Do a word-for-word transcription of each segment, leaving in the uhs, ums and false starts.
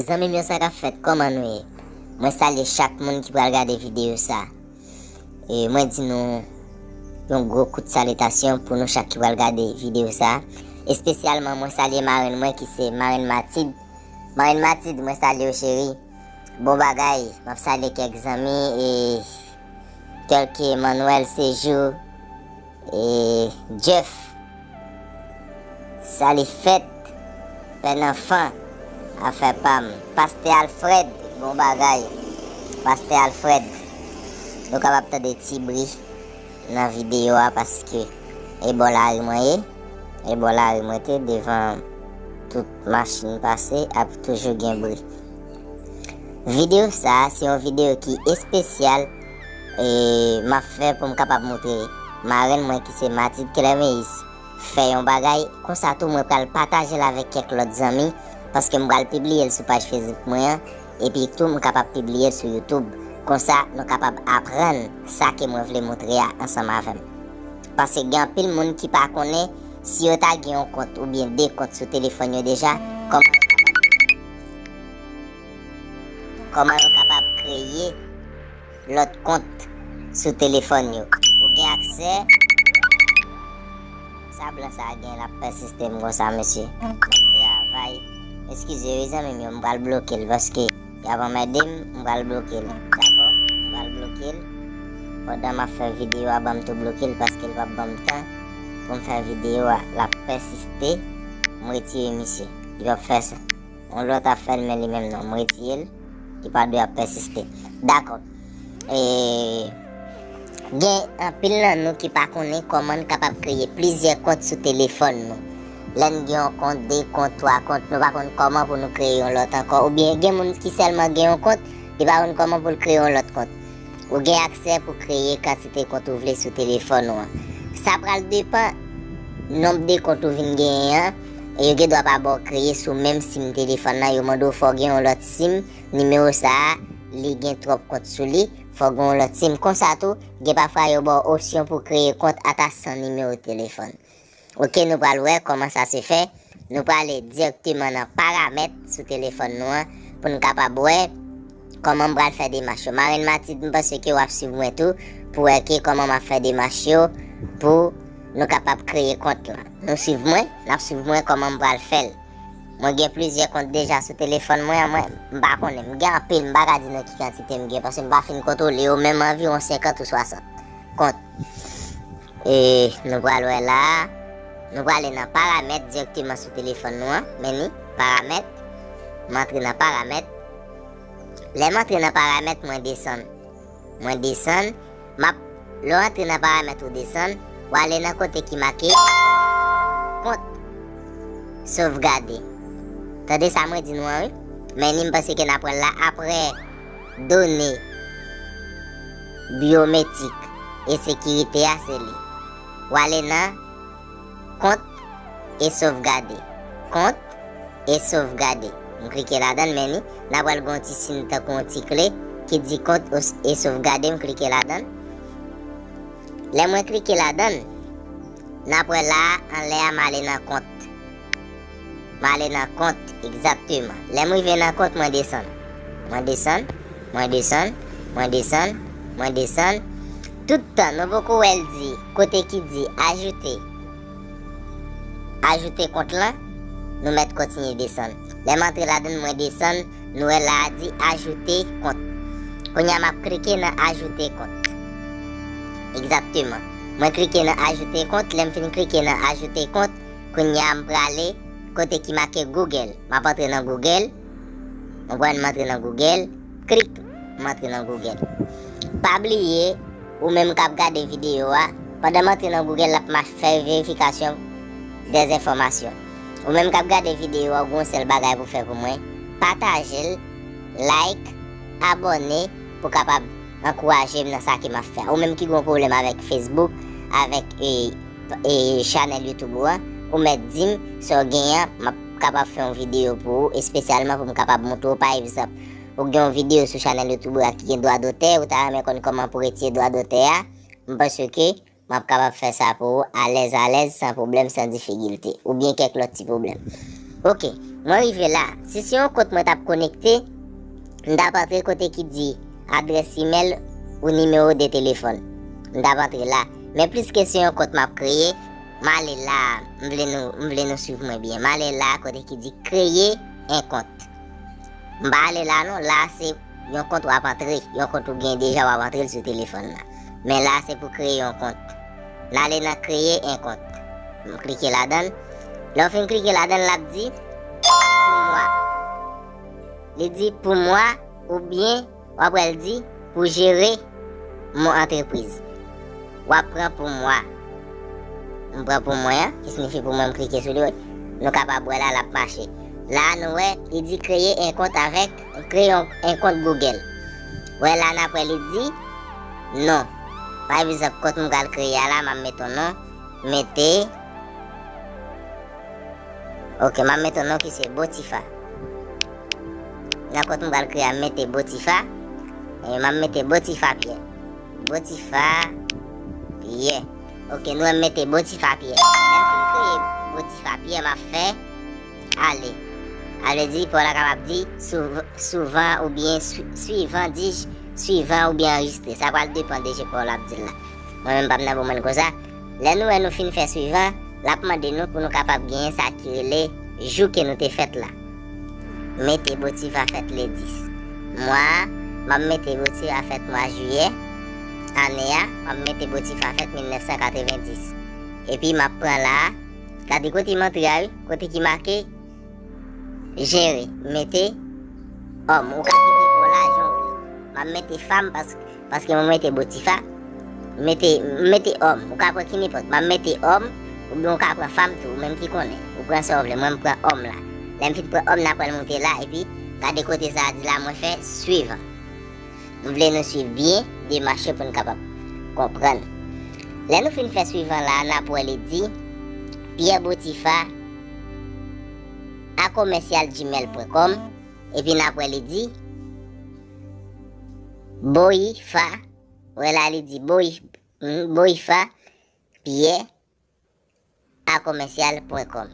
Zanmi m yo, sa k ap fèt? Kòman nou ye? Mwen salye chak moun ki pral gade videyo sa. E mwen di nou yon gwo kout salitasyon pou nou chak ki pral gade videyo sa. Espesyalman, mwen salye marenn mwen ki se marenn Matid. Marenn Matid, mwen salye w, cheri. Bon bagay, m ap salye kèk zanmi e tèl ke Manuel Sejou, e Jeff, Salifèt, Pè Nanfan, afè pa m, Pastè Alfred, bon bagay, Pastè Alfred. Nou kapab tande ti bri nan videyo a paske e bò lari mwen ye, e bò lari mwen te devan tout machin pase ap toujou gen bri. Videyo sa a se yon videyo ki espesyal, e m ap fè pou m kapab montre marenn mwen ki se Matid Claire Meyis fè yon bagay. Konsa tou, mwen pral pataje l avèk kèk lòt zanmi paske m pral pibliye l sou paj Facebook mwen an, epi tou m kapab pibliye l sou YouTube. Konsa, nou kapab aprann sa ke mwen vle montre a ansanm avè m. Paske gen anpil moun ki pa konnen si yo ta gen yon kont oubyen de kont sou telefòn yo deja, kòman yo kapab, kòman yo kapab kreye lòt kont sou telefòn yo. Ou gen aksè. Sa blan sa a gen, l ap pèsiste m konsa, mesye. M ap travay. Eskize wi, zanmi m yo, m pral bloke l paske y ap anmède m, m pral bloke l. Dakò? M pral bloke l. Pandan m ap fè videyo a, ban m tou bloke l paske l p ap ban m tan pou m fè videyo a. L ap pèsiste. M retire misye. Li p ap fè sa. Yon lòt ap fè l, men li menm non. M retire l. Li pa dwe ap pèsiste. Dakò. E, gen anpil nan nou ki pa konnen kòman n kapab kreye plizyè kont sou telefòn nou. Lè n gen yon kont, de kont, twa kont, nou pa konn kòman pou nou kreye yon lòt ankò. Oubyen gen moun ki sèlman gen yon kont, li pa konn kòman pou l kreye yon lòt kont. Ou gen aksè pou kreye kantite kont ou vle sou telefòn ou an. Sa pral depann nonb de kont ou vin genyen an, e yo gen dwa pa ba w kreye sou menm sim telefòn nan. Yo mande w fò w gen yon lòt sim, nimewo sa a, li gen twòp kont sou li, fò w gen yon lòt sim. Konsa tou, gen pafwa yo ba w opsyon pou kreye kont ata san nimewo telefòn. Oke, nou pral wè kòman sa se fè. Nou prale dirèkteman nan paramèt sou telefòn nou an pou n kapab wè kòman m pral fè demach yo. Marenn Matid, m panse ke w ap swiv mwen tou pou wè ke kòman m ap fè demach yo pou nou kapab kreye kont lan. Nou swiv mwen, n ap swiv mwen kòman m pral fè l. Mwen gen plizyè kont deja sou telefòn mwen an, mwen, m pa konnen. M gen anpil, m pa ka di nou ki kantite m gen, paske m pa fin kontwole yo, men m anviwon senkant ou swasant kont. E nou pral wè la a, nou prale nan paramèt dirèkteman sou telefòn nou an. Men ni, paramèt, m antre nan paramèt. Lè m antre nan paramèt, mwen desann. Mwen desann, m ap, lè w antre nan paramèt ou desann, w ale nan kote ki make kont, sovgade. Tande sa mwen di nou an, wi. Men ni, m panse ke n ap pran l la apre done byometrik e sekirite a, se li. W ale nan kont e sovgade. Kont e sovgade. M klike ladan l, men ni, n ap wè l gen yon ti siy tankou yon ti kle ki di kont e sovgade, m klike ladan l. Lè mwen klike ladan l, n ap wè la a, anlè a, m ale nan kont. M ale nan kont, egzakteman. Lè m rive nan kont, mwen desann. Mwen desann, mwen desann, mwen desann, mwen desann. Tout tan, nou poko wè l di, kote ki di ajoute. Ajoute kont lan, nou mèt kontinye desann. Lè m antre ladan l, mwen desann, nou wè la a di ajoute kont. Kounye a, m ap klike nan ajoute kont. Egzakteman. Mwen klike nan ajoute kont, lè m fin klike nan ajoute kont, kounye a, m prale kote ki make Google. M ap antre nan Google. Ou konprann, m antre nan Google. Klik, m antre nan Google. Pa bliye, ou menm k ap gade videyo a, pandan m antre nan Google, l ap ma-, fè verifikasyon dèzenfòmasyon. Ou menm k ap gade videyo a, ou gen yon sèl bagay pou fè pou mwen. Pataje l, like, abòne pou kapab ankouraje m nan sa ke m ap fè. Ou menm ki gen yon pwoblèm avèk Facebook, avèk, e, e, chanèl YouTube ou an, ou mèt di m sa w gen an, m ap kapab fè yon videyo pou ou, espesyalman pou m kapab montre w. Pa egzanp, ou gen yon videyo sou chanèl YouTube ou a ki gen dwa dotè, ou ta renmen konn kòman pou retire dwa dotè a, m panse ke m ap kapab fè sa pou ou alèz alèz, san pwoblèm, san difikilte, oubyen kèk lòt ti pwoblèm. Oke. Mwen rive la. Si se yon kont mwen t ap konekte, m t ap antre kote ki di adrès imèl ou nimewo de telefòn. M t ap antre la. Men pliske se yon kont m ap kreye, m ale la. M vle nou, m vle nou swiv mwen byen. M ale la kote ki di kreye en kont. M pa ale la non, la se yon kont w ap antre, yon kont ou gen deja w ap antre l sou telefòn nan. Men la se pou kreye yon kont. N ale nan kreye en kont. M klike ladan l. Lè w fin klike ladan l, l ap di pou mwa. Li di pou mwa oubyen w ap wè l di pou jere mon antrepriz. W ap pran pou mwa. M pran pou mwen an, ki siyifi pou mwen, m klike sou li. Nou kapab wè la, l ap mache. La, nou wè, li di kreye en kont avèk, kreye yon, en kont Google. Wè la, n ap wè li di non. Pa egzanp, kont m pral kreye a la, m ap mete yon non. Mete Ok, m ap mete yon non ki se Botifa. Nan kont m pral kreye a, m mete Botifa. E m ap mete Botifa Pyè. Botifa Pyè. Ok, nou wè m mete Botifa Pyè. Lè m fin kreye Botifa Pyè, m ap fè ale. Sa vle di, pa w la kapab di souv-, souvan oubyen swi-, swivan, di swivan oubyen anrejistre. Sa pral depann de jan pa w la ap di l la. Mwen menm, m p ap nan bon mwen konsa. Lè nou wè nou fin fè swivan, l ap mande nou pou nou kapab genyen sa ki rele jou ke nou te fèt la. Mete Botifa fèt le dis. Mwa a, m ap mete Botifa fèt mwa jiyè. Ane a, m ap mete Botifa fèt mil nèf san katrevenndis. Epi m ap pran la a, gade kote m antre a wi, kote ki make jere, mete òm. Ou ka kite pa w la jan w vle. M ap mete fanm pas-, paske mwen mete Botifa. Mete, mete òm. Ou ka pran ki nenpòt. M ap mete òm, oubyen ou ka pran fanm tou, ou menm ki konnen. Ou pran sa w vle. Mwen, m pran òm la. Lè m fin pran òm, n ap pral moute la, epi gade kote sa a di la, mwen fè swivan. M vle nou swiv byen demach yo pou n kapab konprann. Lè nou fin fè swivan la, n ap wè li di Pierre Botifa a commercial gmail point com, epi n ap wè li di Boifa, wè la li di Boi-, hmm, Boifa Pierre a commercial point com.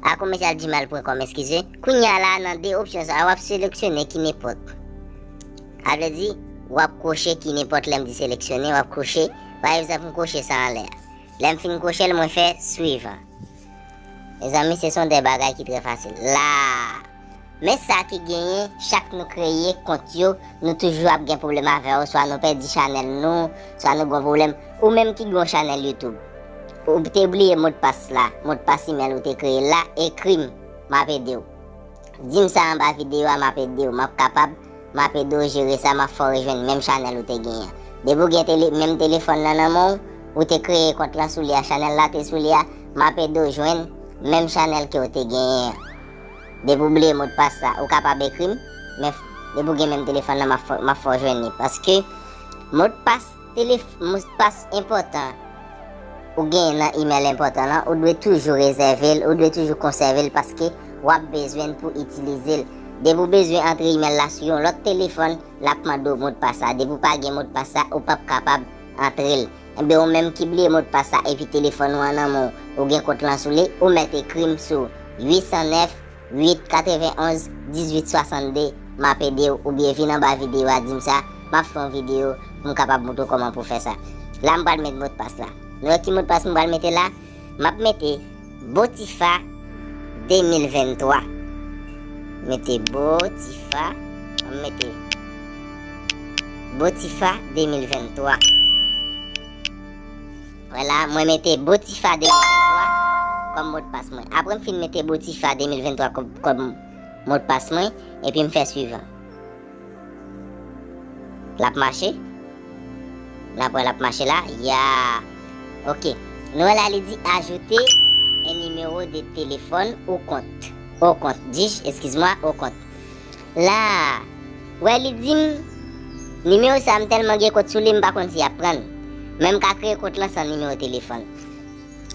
A commercial gmail point com, eskize. Kounye a la, nan de opsyon sa a, w ap seleksyone ki nenpòt. Sa vle di, w ap kwoche ki nenpòt. Lè m di seleksyone, w ap kwoche. Pa egzanp, m kwoche sa anlè a. Lè m fin kwoche l, mwen fè swivan. Mezanmi, se son de bagay ki trè fasil. La, men sa ki genyen, chak nou kreye kont yo, nou toujou ap gen pwoblèm avè yo, swa nou pèdi chanèl nou, swa nou gon pwoblèm. Ou menm ki gon chanèl YouTube, ou te bliye modpas la, modpas imèl ou te kreye la, ekri m, m ap ede w. Di m sa anba videyo a, m ap ede w, m ap kapab, m ap ede w jere sa, m ap fè w rejwenn menm chanèl ou te genyen an. Depi w gen tele-, menm telefòn nan nan men w, ou te kreye kont lan sou li a, chanèl la te sou li a, m ap ede w jwenn menm chanèl ke w te genyen an. Depi w bliye modpas sa, ou kapab ekri m, men f-, depi w gen menm telefòn nan, m ap fè, m ap fè w jwenn li. Paske modpas telef-, modpas enpòtan ou genyen nan imèl enpòtan lan, ou dwe toujou rezève l, ou dwe toujou konsève l, paske w ap bezwen l pou itilize l. Depi w bezwen antre imèl la sou yon lòt telefòn, l ap mande w modpas sa. Depi w pa gen modpas sa, ou p ap kapab antre l. Enben, ou menm ki bliye modpas sa epi telefòn ou an nan men w, ou gen kont lan sou li, ou mèt ekri m sou uit san nèf, uit katrevenonz, dizuit swasannde, m ap ede w, oubyen vin anba videyo a, di m sa, m ap fè yon videyo pou m kapab montre w kòman pou w fè sa. La, m pral met modpas la. Nou wè ki modpas m pral mete la? M ap mete Botifa de mil venntwa. Mete Botifa, m ap mete Botifa de mil venntwa. Vwala, mwen mete Botifa de mil venntwa kòm modpas mwen. Apre m fin mete Botifa de mil venntwa kòm, kòm modpas mwen, epi m fè swivan. L ap mache. N ap wè l ap mache la. Ya. Ok. Nou wè la, li di ajouter un numéro de téléphone au compte. Au compte. Dis, excuse-moi, au compte. La, wè li di m, nimewo sa a m tèlman gen kont sou li, m pa konn si y ap pran l. Men m ka kreye kont lan san nimewo telefòn.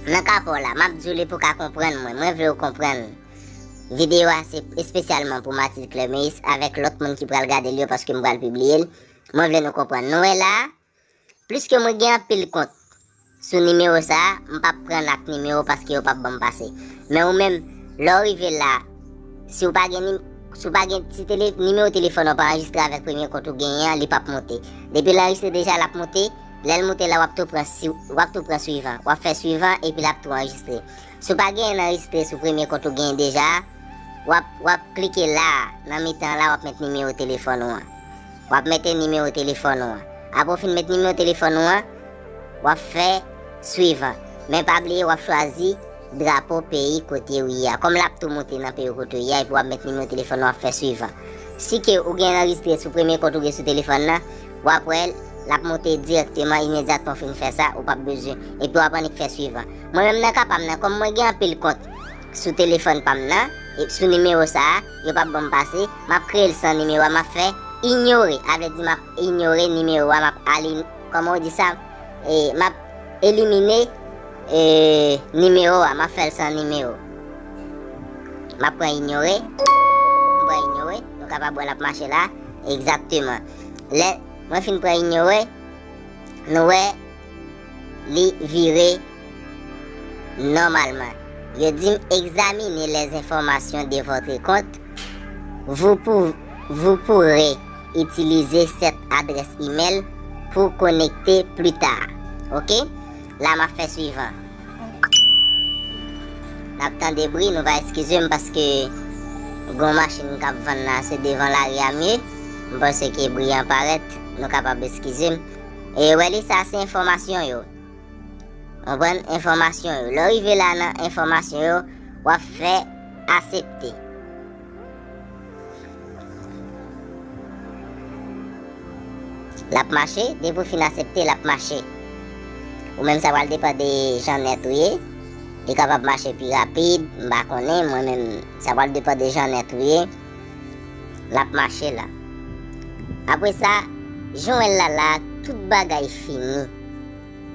Nan ka pa w la, m ap di w li pou w ka konprann mwen. Mwen vle w konprann. Videyo a se espesyalman pou Mathilde Clemeis avèk lòt moun ki pral gade l yo paske m pral pibliye l. Mwen vle nou konprann. Nou wè la, pliske mwen gen anpil kont sou nimewo sa a, m p ap pran ak nimewo paske yo p ap ban m pase. Men ou menm, Lè w rive la, si w pa gen nim- si w pa gen ti tele- nimewo telefòn ou pa anrejistre avèk premye kont ou genyen an, li p ap monte. Depi l anrejistre deja, l ap monte. Lè l monte la, w ap tou pran si- w ap tou pran swivan. W ap fè swivan epi l ap tou anrejistre. Si w pa genyen anrejistre sou premye kont ou genyen deja a, w ap, w ap klike la a, nan mitan an la, w ap met nimewo telefòn ou an. W ap mete nimewo telefòn ou an. Apre w fin met nimewo telefòn ou an, w ap fè swivan. Men pa bliye, w ap chwazi drapo peyi kote w ye a. Kòm l ap tou monte nan peyi kote w ye a, epi w ap met nimewo telefòn ou, w ap fè swivan. Si ke ou gen anrejistre sou premye kont ou gen sou telefòn nan, w ap wè l ap monte dirèkteman, imedyatman w fin fè sa, ou p ap bezwen. Epi w ap annik fè swivan. Mwen menm nan ka pa m nan, kòm mwen gen anpil kont sou telefòn pa m nan, e sou nimewo sa a, yo p ap ban m pase, m ap kreye l san nimewo a, m ap fè inyore. A vle di m ap inyore nimewo a, m ap ali- kòman w di sa? E, m ap elimine, e, nimewo a, m ap fè l san nimewo. M ap pran inyore, m pran inyore, nou kapab wè l ap mache la, egzakteman. Lè mwen fin pran inyore, nou wè li vire nòmalman. Yo di m, examinez les informations de votre compte. Vous pou- vous pourrez utiliser cette adresse email pour connecter plus tard. Ok? La m ap fè swivan. N ap tande bri, nou va eskize m paske gon machin k ap vann la, se devan lari a m ye. M panse ke bri an parèt, nou kapab eskize m. E wè li, sa se enfòmasyon yo. Konprann enfòmasyon yo. Lè w rive la nan enfòmasyon yo, w ap fè aksepte. L ap mache, depi w fin aksepte, l ap mache. Ou menm sa pral depann de jan nèt ou ye. Li kapab mache pi rapid, m pa konnen, mwen menm, sa pral depann de jan nèt ou ye. L ap mache la. Apre sa, jan w wè l la, la, tout bagay fini.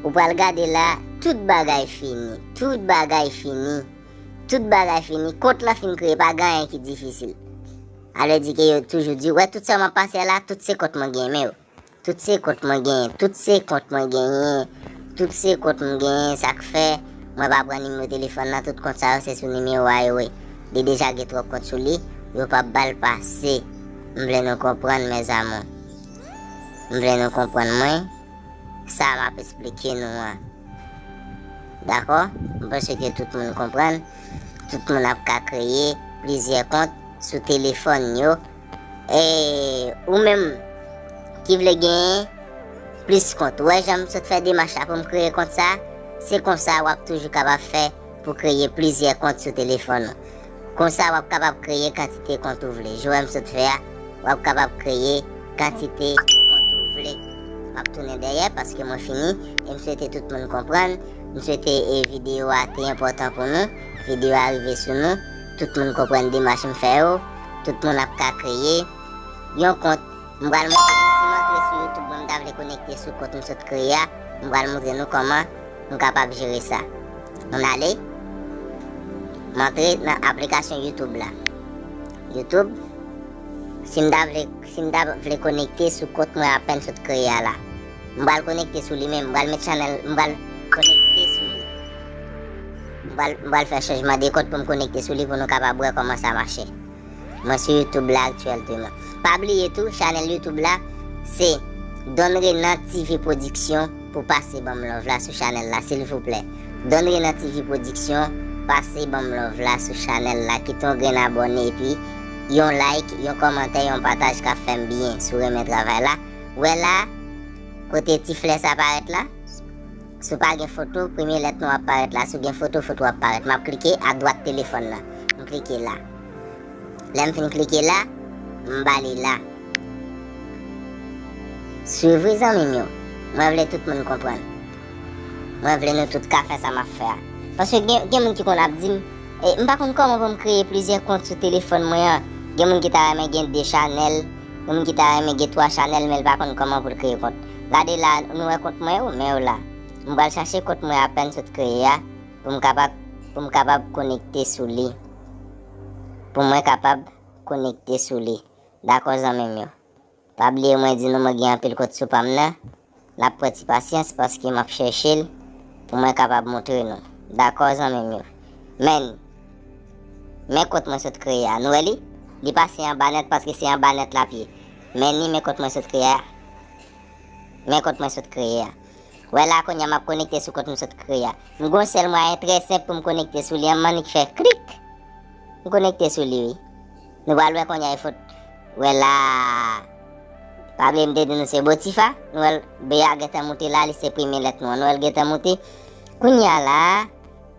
Ou pral gade la, tout bagay fini. Tout bagay fini. Tout bagay fini. Kont lan fin kreye, pa gen anyen ki difisil. A vle di ke yo toujou di, wè, tout sa m ap pase a la, tout se kont mwen genyen, men yo. Tout se kont mwen genyen, tout se kont mwen genyen, tout se kont mwen genyen, sa k fè mwen pa pran nimewo telefòn nan, tout kont sa yo se sou nimewo a yo ye. Li deja gen twòp kont sou li, yo p ap ba l pase. M vle nou konprann, mes amours. M vle nou konprann mwen, sa m ap esplike nou an. Dakò? M panse ke tout moun konprann. Tout moun ap ka kreye plizyè kont sou telefòn yo. E ou menm ki vle genyen plis kont, ou wè jan m sot fè demach la pou m kreye kont sa, se konsa w ap toujou kapab fè pou kreye plizyè kont sou telefòn ou. Konsa w ap kapab kreye kantite kont ou vle. Jan w sot fè a, w ap kapab kreye kantite kont ou vle. M ap tounen dèyè paske mwen fini. E m swete tout moun konprann. M swete e videyo a te enpòtan pou nou. Videyo a rive sou nou. Tout moun konprann demach m fè yo. Tout moun ap ka kreye yon kont. M pral montre nou, si m antre sou YouTube mwen, m ta vle konekte sou kont m sot kreye a, m pral montre nou kòman m kapab jere sa. Ann ale, m antre nan aplikasyon YouTube la. YouTube, si m ta vle, si m ta vle konekte sou kont mwen apèn sot kreye a la. M pral konekte sou li menm, m pral met chanèl, m pral konekte sou li. M pral, m pral fè chanjman de kont pou m konekte sou li pou nou kapab wè kòman sa mache. Mwen sou YouTube la aktyèlteman. Pa bliye tou, chanèl YouTube la, se Don Renan T V Production pou pase ban m love la sou chanèl la, silvouplè. Don Renan T V Production, pase ban m love la sou chanèl la, kite yon grenn abòne, epi yon like, yon kòmantè, yon pataj k ap fè m byen, si w renmen travay la. Wè la, kote ti flè sa parèt la? Si w pa gen foto, premye lèt non ap parèt la. Si w gen foto, foto ap parèt. M ap klike adwat telefòn nan. M klike la. Lè m fin klike la, m ba li la. Swiv wi zanmi m yo. Mwen vle tout moun konprann. Mwen vle nou tout ka fè sa m ap fè a. Paske gen, gen moun ki konn ap di m, e, m pa konn kòman pou m kreye plizyè kont sou telefòn mwen an. Gen moun ki ta renmen gen de chanèl, gen moun ki ta renmen gen twa chanèl, men l pa konn kòman pou l kreye kont. Gade la, nou wè kont mwen yo, men yo la. M pral chache kont mwen apèn sot kreye a, pou m kapab, pou m kapab konekte sou li. Pou mwen kapab konekte sou li. Dakò, zanmi m yo. Pa bliye mwen di nou mwen gen anpil kont sou pa m nan. N ap pran ti pasyans paske m ap chèche l pou mwen kapab montre nou. Dakò, zanmi m yo. Men, Men kont mwen sot kreye a. Nou wè li? Li pase anba nèt paske se anba nèt l ap ye. Men ni men kont mwen sot kreye a. Men kont mwen sot kreye a. Wè la kounye a m ap konekte sou kont m sot kreye a. M gon sèl mwayen trè senp pou m konekte sou li an, m annik fè klik. M konekte sou li wi. Nou pral wè kounye a e fot. Wè la. Pa bliye m te di nou se Botifa. Nou wè l, B a gentan moute la, li se premye lèt nou an. Nou wè l gentan moute. Kounye a la,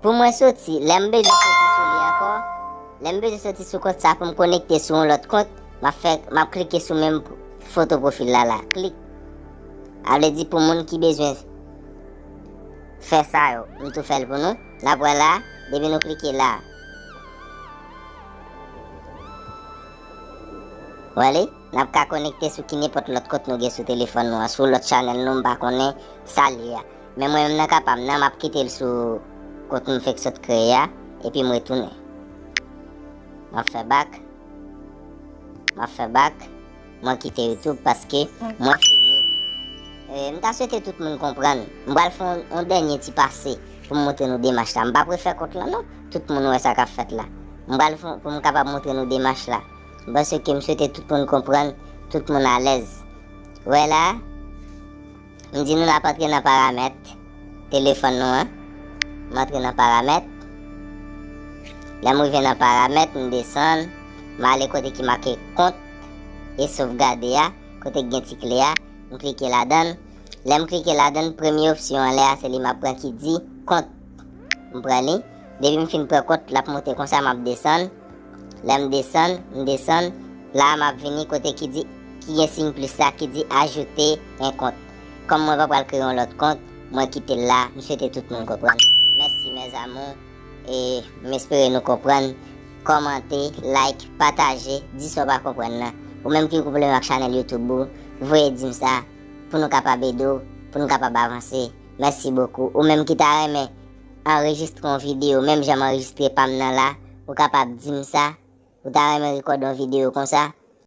pou mwen soti, lè m bezwen soti sou li ankò, lè m bezwen soti sou kont sa pou m konekte sou yon lòt kont, m ap fè, m ap klike sou menm foto pwofil la la. Klik. A vle di pou moun ki bezwen fè sa yo, m tou fè l pou nou. N ap wè la, depi nou klike la. Wè li? N ap ka konekte sou ki nenpòt lòt kont nou gen sou telefòn nou an, sou lòt chanèl nou, m pa konnen sa l ye a. Men mwen menm nan ka pa m nan, m ap kite l sou kont m fèk sot kreye a, epi m retounen. M ap fè bak. M ap fè bak. Mwen kite YouTube paske mwen fini. E, m ta swete tout moun konprann. M pral fè yon, yon dènye ti pase pou m montre nou demach la. M p ap refè kont lan non. Tout moun wè sa k ap fèt la. M pral fè, pou m kapab montre nou demach la. M panse ke m swete tout moun konprann, tout moun alèz. Wè la, m di nou n ap antre nan paramèt telefòn nou an. M antre nan paramèt. Lè m rive nan paramèt, m desann, m ale kote ki make kont e sovgade a, kote ki gen ti kle a, m klike ladan l. Lè m klike ladan l, premye opsyon anlè a, se li m ap pran ki di kont. M pran li. Depi m fin pran kont, l ap monte konsa, m ap desann. Lè m desann, m desann, la a m ap vini kote ki di, ki gen siy plis la ki di ajoute en kont. Kòm mwen pa pral kreye yon lòt kont, mwen kite l la. M swete tout moun konprann. Mèsi mes amours. E m espere nou konprann. Kòmante, like, pataje, di sa w pa konprann nan. Ou menm ki gen pwoblèm ak chanèl YouTube ou, voye di m sa pou nou kapab ede w, pou nou kapab avanse. Mèsi bokou. Ou menm ki ta renmen anrejistre yon videyo, menm jan m anrejistre pa m nan la, ou kapab di m sa. Ou ta renmen rekòde yon videyo konsa,